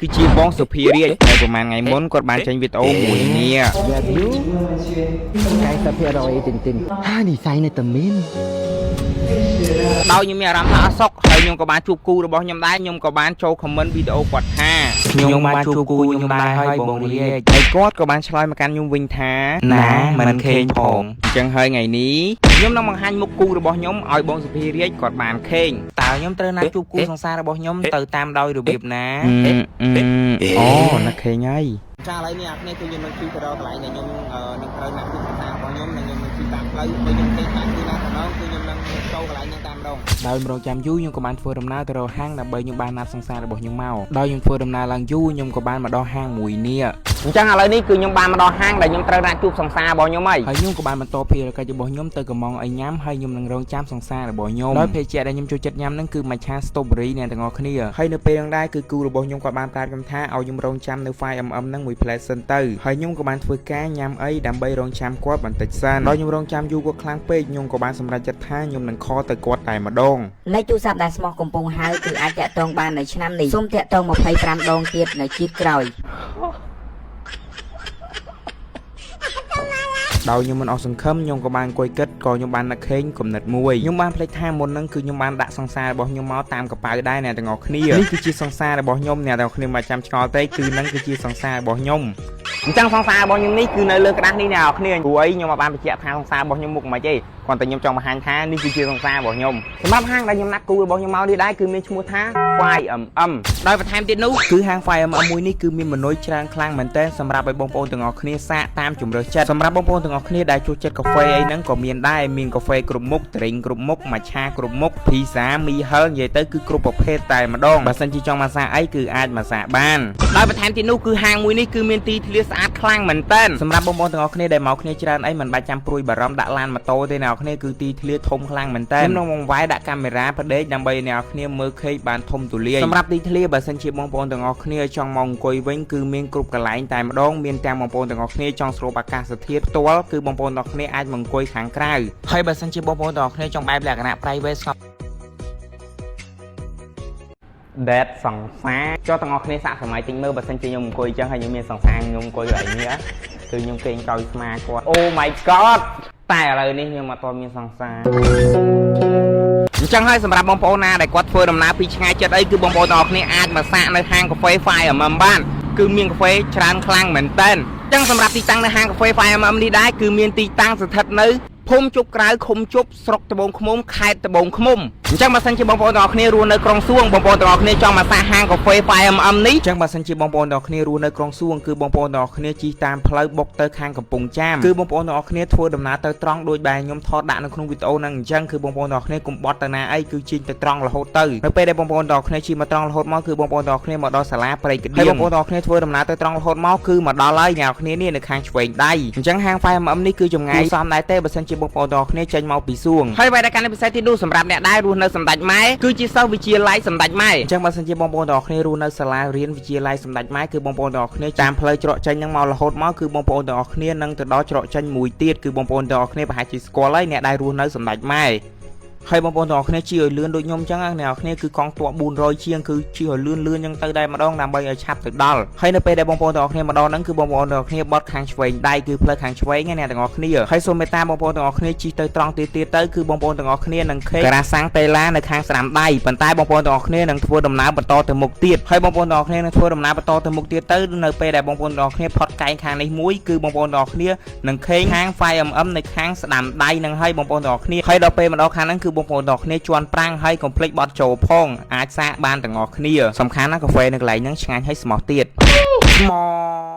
គឺជាបងសុភារាជហើយប្រហែលថ្ងៃមុនគាត់បានចេញវីដេអូមួយនេះ យ៉ាយូ90%ទិនទិនហានិស័យនៅតែមាន ដោយខ្ញុំមានអារម្មណ៍ថាអត់សុខហើយខ្ញុំក៏បានជួបគូរបស់ខ្ញុំដែរខ្ញុំក៏បានចូល comment វីដេអូគាត់ថាខ្ញុំបានជួបគូខ្ញុំដែរហើយបងរាជហើយគាត់ក៏បានឆ្លើយមកកាន់ខ្ញុំវិញថាណាមិនខេងផងអញ្ចឹងហើយថ្ងៃនេះខ្ញុំនឹងបង្ហាញមុខគូរបស់ខ្ញុំឲ្យបងសុភារាជគាត់បានខេងតើខ្ញុំត្រូវណាត់ជួបគូសង្សាររបស់ខ្ញុំទៅតាមដោយរបៀបណាអូណាខេងហើយចាឥឡូវនេះអាគ្នាគឺខ្ញុំនឹងជិះទៅរកកន្លែងដែលខ្ញុំនឹងត្រូវណាត់ជួបសង្សាររបស់ខ្ញុំនិងខ្ញុំនឹងជិះតាមផ្លូវពេលខ្ញុំគេតាមទីណាតំណងគឺខ្ញុំនឹងចូលកន្លែងហ្នឹងតាមដងដោយម្ដងចាំយូរខ្ញុំក៏បានធ្វើដំណើរទៅរកហាងដើម្បីខ្ញុំបានណាត់សង្សាររបស់ខ្ញុំមកដោយខ្ញុំធ្វើដំណើរឡើងយូរខ្ញុំក៏បានមកដល់ហាងមួយនេះអញ្ចឹងឥឡូវនេះគឺខ្ញុំបានមកដល់ហាងដែលខ្ញុំត្រូវណាត់ជួបសង្សាររបស់ខ្ញុំហើយហើយខ្ញុំក៏បានបន្តភារកិច្ចរបស់ខ្ញុំទៅកំងឲ្យញ៉ាំហើយខ្ញុំនឹងរងចាំសង្សាររបស់ខ្ញុំដោយភេសជ្ជៈដែលខ្ញុំចូលចិត្តញ៉ាំហ្នឹងគឺមច្ឆា strawberry អ្នកទាំងអស់គ្នាហើយនៅពេលហ្នឹងដែរគឺគូរបស់ខ្ញុំក៏បានប្រាប់ខ្ញុំថាឲ្យខ្ញុំរងចាំនៅ 5mm ហ្នឹងមួយផ្លែសិនទៅហើយខ្ញុំក៏បានធ្វើការញ៉ាំអីដើម្បីរងចាំគាត់បន្តិចសិនដោយខ្ញុំរងចាំយូរគាត់ខ្លាំងពេកខ្ញុំក៏បានសម្រេចចិត្តថាខ្ញុំនឹងខលទៅគាត់តែម្ដង លេខទូរស័ព្ទដែលស្មោះកំពុងហៅគឺអាចតាក់ទងបាននៅឆ្នាំនេះសូមតាក់ទង25ដងទៀតនៅជាតិក្រោយ ដោយខ្ញុំមិនអស់សង្ឃឹមខ្ញុំក៏បានអង្គុយគិតក៏ខ្ញុំបាននឹកឃើញគំនិតមួយខ្ញុំបានភ្លេចថាមុនហ្នឹងគឺខ្ញុំបានដាក់សង្សាររបស់ខ្ញុំមកតាមកប៉ៅដែរអ្នកទាំងអស់គ្នានេះគឺជាសង្សាររបស់ខ្ញុំអ្នកទាំងអស់គ្នាមិនចាំឆ្ងល់ទេគឺហ្នឹងគឺជាសង្សាររបស់ខ្ញុំអញ្ចឹងសង្សាររបស់ខ្ញុំនេះគឺនៅលើក្តារនេះអ្នកនរគ្នាព្រោះអីខ្ញុំអត់បានបញ្ជាក់ថាសង្សាររបស់ខ្ញុំមុខមិនទេគ្រាន់តែខ្ញុំចង់បង្ហាញថានេះគឺជាសង្សាររបស់ខ្ញុំសម្រាប់ហាងដែលខ្ញុំណាត់គូរបស់ខ្ញុំមកនេះដែរគឺមានឈ្មោះថា 5MM ដោយបន្ថែមទៀតនោះគឺហាង 5MM មួយនេះគឺមានមនុយច្រើនខ្លាំងមែនទែនសម្រាប់ឲ្យបងប្អូនទាំងអស់គ្នាសាកតាមជំរើសចិត្តសម្រាប់បងប្អូនទាំងអស់គ្នាដែលចូលចិត្តកាហ្វេអីហ្នឹងក៏មានដែរមានកាហ្វេគ្រប់មុខ drink គ្រប់មុខម៉ាឆាគ្រប់មុខភីសាមីហិលនិយាយទៅគឺគ្រប់ប្រភេទតែម្ដងបើសិនជាចង់មកសាកអីគឺអាចមកសាកបានដោយបន្ថែមទៀតនោះគឺហាងមួយនេះគឺមានទីធ្លាស្អាតខ្លាំងមែនទែនសម្រាប់បងប្អូនទាំងអស់គ្នាដែលមកគ្នាច្រើនអីមិនបាច់ចាំព្រួយបារម្ភដាក់ឡានម៉ូតូទេអ្នកនរគ្នាគឺទីធ្លាធំខ្លាំងមែនទែនខ្ញុំនឹងបង្វែរដាក់កាមេរ៉ាផ្ដេកដើម្បីអ្នកនរគ្នាមើលឃើញបានធំទូលាយសម្រាប់ទីធ្លាបើសិនជាបងប្អូនទាំងអស់គ្នាចង់មកអង្គុយវិញគឺមានគ្រប់កន្លែងតែម្ដងមានទាំងបងប្អូនទាំងអស់គ្នាចង់ស្រូបអាកាសធាតុផ្ទាល់គឺបងប្អូនទាំងអស់គ្នាអាចមកអង្គុយខាងក្រៅហើយបើសិនជាបងប្អូនទាំងអស់គ្នាចង់បែបលក្ខណៈ private ស្ងប់ ដេតសង្សារចុះទាំងអស់គ្នាសាកសម័យតិចមើលបើសិនជាខ្ញុំអង្គុយអញ្ចឹងហើយខ្ញុំមានសង្សារខ្ញុំអង្គុយកន្លែងនេះគឺខ្ញុំគេងក្រោយស្មាគាត់ Oh my god តែឥឡូវនេះខ្ញុំអត់ទាន់មានសង្សារអញ្ចឹងហើយសម្រាប់បងប្អូនណាដែលគាត់ធ្វើដំណើរពីឆ្ងាយចិត្តអីគឺបងប្អូនទាំងអស់គ្នាអាចមកសាកនៅហាងកាហ្វេ 5mm បានគឺមានកាហ្វេច្រើនខ្លាំងមែនតើអញ្ចឹងសម្រាប់ទីតាំងនៅហាងកាហ្វេ 5mm នេះដែរគឺមានទីតាំងស្ថិតនៅភូមិជប់ក្រៅឃុំជប់ស្រុកត្បូងឃ្មុំខេត្តត្បូងឃ្មុំអញ្ចឹងបើសិនជាបងប្អូនទាំងអស់គ្នារស់នៅក្រុងសួងបងប្អូនទាំងអស់គ្នាចង់មកសាកហាងកាហ្វេ 5mm នេះអញ្ចឹងបើសិនជាបងប្អូនទាំងអស់គ្នារស់នៅក្រុងសួងគឺបងប្អូនទាំងអស់គ្នាជិះតាមផ្លូវបុកទៅខាងកំពង់ចាមគឺបងប្អូនទាំងអស់គ្នាធ្វើដំណើរទៅត្រង់ដូចបែរខ្ញុំថតដាក់នៅក្នុងវីដេអូហ្នឹងអញ្ចឹងគឺបងប្អូនទាំងអស់គ្នាកុំបត់ទៅណាអីគឺជិះទៅត្រង់រហូតទៅនៅពេលដែលបងប្អូនទាំងអស់គ្នាជិះមកត្រង់រហូតមកគឺបងប្អូនទាំងអស់គ្នាមកដល់សាលាព្រៃកដៀងហើយបងប្អូនទាំងអស់គ្នាធ្វើដំណើរទៅត្រង់រហូតមកគឺមកដល់ហើយអ្នកនរគ្នានេះនៅខាងឆ្វេងដៃអញ្ចឹងហាង 5mm នេះគឺចម្ងាយសមដែរទេបើសិនជាបងប្អូនទាំងអស់គ្នាចេញមកពីសួងហើយអ្វីដែលកាន់តែពិសេសទៀតនោះសម្រាប់អ្នកដែលរស់នៅសម្ដេចម៉ែគឺជាសិស្សវិទ្យាល័យសម្ដេចម៉ែអញ្ចឹងបើសិនជាបងប្អូនទាំងអស់គ្នារស់នៅសាលារៀនវិទ្យាល័យសម្ដេចម៉ែគឺបងប្អូនទាំងអស់គ្នាតាមផ្លូវច្រកចេញហ្នឹងមករហូតមកគឺបងប្អូនទាំងអស់គ្នានឹងទៅដល់ច្រកចេញមួយទៀតគឺបងប្អូនទាំងអស់គ្នាប្រហែលជាស្គាល់ហើយអ្នកដែលរស់នៅសម្ដេចម៉ែហើយបងប្អូនទាំងអស់គ្នាជិះឲ្យលឿនដូចខ្ញុំអញ្ចឹងណាអ្នកនរគ្នាគឺកង់ទាក់400ជាងគឺជិះឲ្យលឿនលឿនអញ្ចឹងទៅដែរម្ដងដើម្បីឲ្យឆាប់ទៅដល់ហើយនៅពេលដែលបងប្អូនទាំងអស់គ្នាមកដល់ហ្នឹងគឺបងប្អូនទាំងអស់គ្នាបត់ខាងឆ្វេងដៃគឺផ្លូវខាងឆ្វេងណាអ្នកទាំងអស់គ្នាហើយសូមមេត្តាបងប្អូនទាំងអស់គ្នាជិះទៅត្រង់ទៀតទៀតទៅគឺបងប្អូនទាំងអស់គ្នានឹងឃើញការ៉ាសាំងតេឡានៅខាងស្រាមដៃប៉ុន្តែបងប្អូនទាំងអស់គ្នានឹងធ្វើដំណើរបន្តទៅមុខទៀតហើយបងប្អូនទាំងអស់គ្នានឹងធ្វើដំណើរបន្តទៅមុខទៀតទៅនៅពេលដែលបងប្អូនទាំងអស់គ្នាផុតកែងខាងនេះមួយគឺបងប្អូនទាំងអស់គ្នានឹងឃើញហាង 5mm នៅខាងស្ដាំដៃនឹងហើយបងប្អូនទាំងអស់គ្នាហើយដល់ពេលមកដល់ខាងហ្នឹងគឺបងប្អូនទាំងអស់គ្នាជន់ប្រាំងហើយកុំភ្លេចបត់ចូលផងអាចសាកបានទាំងអស់គ្នាសំខាន់ណាស់កាហ្វេនៅកន្លែងហ្នឹងឆ្ងាញ់ហើយស្មោះទៀតស្មោះ។